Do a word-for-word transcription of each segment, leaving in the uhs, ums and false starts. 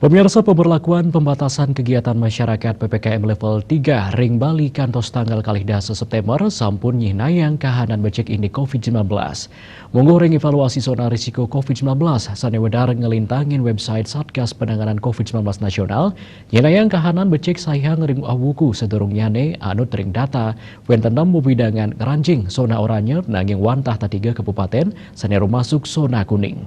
Pemirsa, pemberlakuan pembatasan kegiatan masyarakat P P K M level tiga ring Bali kantos tanggal kalih dasa September sampun nyihnayang kahanan becik indik covid sembilan belas. Mungguh ring evaluasi zona risiko covid sembilan belas sane wedar ngelintangin website Satgas Penanganan covid sembilan belas Nasional, nyihnayang kahanan becik saihang ring awuku sadurungnyane anut ring data wenten nem wewidangan ngranjing zona oranye nanging wantah tetiga kabupaten sane rumasuk zona kuning.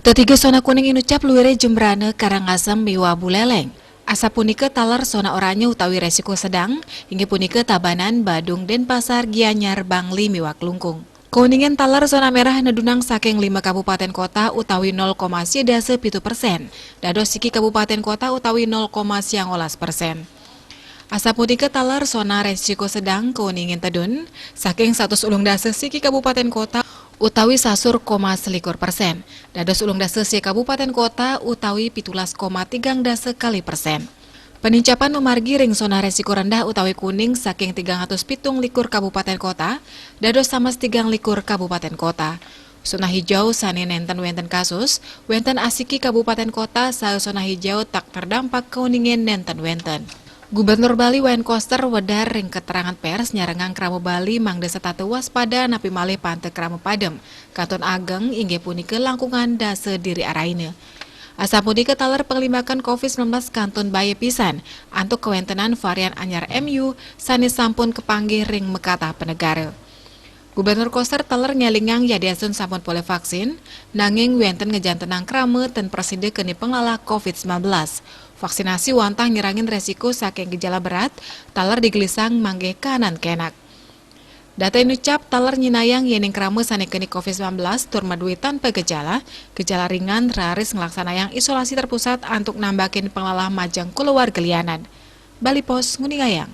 Tetiga zona kuning inucap luire Jembrana, Karangasem miwah Buleleng. Asapunika taler zona oranye utawi resiko sedang, inggih punika Tabanan, Badung, Denpasar, Gianyar, Bangli miwah Klungkung. Kauningan taler zona merah nedunang saking lima kabupaten kota utawi nol koma sia dasa pitu persen, dados siki kabupaten kota utawi nol koma siangolas persen. Asapunika taler zona resiko sedang kauningan tedun saking satus ulung dasa siki kabupaten kota utawi sasur koma selikur persen, dados ulung dasa sia kabupaten kota utawi pitulas koma tigang dasa kalih persen. Penincapan mamargi ring zona resiko rendah utawi kuning saking tigang atus pitung likur kabupaten kota, dados samas tigang likur kabupaten kota. Zona hijau sane nenten wenten kasus, wenten asiki kabupaten kota, saha zona hijau tak terdampak kauningan nenten wenten. Gubernur Bali Wayan Koster wedar ring keterangan pers nyarengang krama Bali mangda setata waspada napi malih panta krama padem, kantun ageng inggih punika langkungan dasa diri araina. Asapunika taler panglimbakan covid sembilan belas kantun baya pisan antuk kawentenan varian anyar M U sane sampun kapanggih ring makatah panegara. Gubernur Koster taler ngelingang yadiastun sampun polih vaksin, nanging wenten ngejantenang krama ten prasida keni panglalah covid sembilan belas. Vaksinasi wantah ngirangin resiko saking gejala berat, taler digelisang manggih kahanan kenak. Data inucap taler nyihnayang yening krama sane keni covid sembilan belas tur madue tanpa gejala, gejala ringan raris nglaksanayang isolasi terpusat antuk nambakin panglalah majeng kulawarga lianan. Bali Post nguningayang.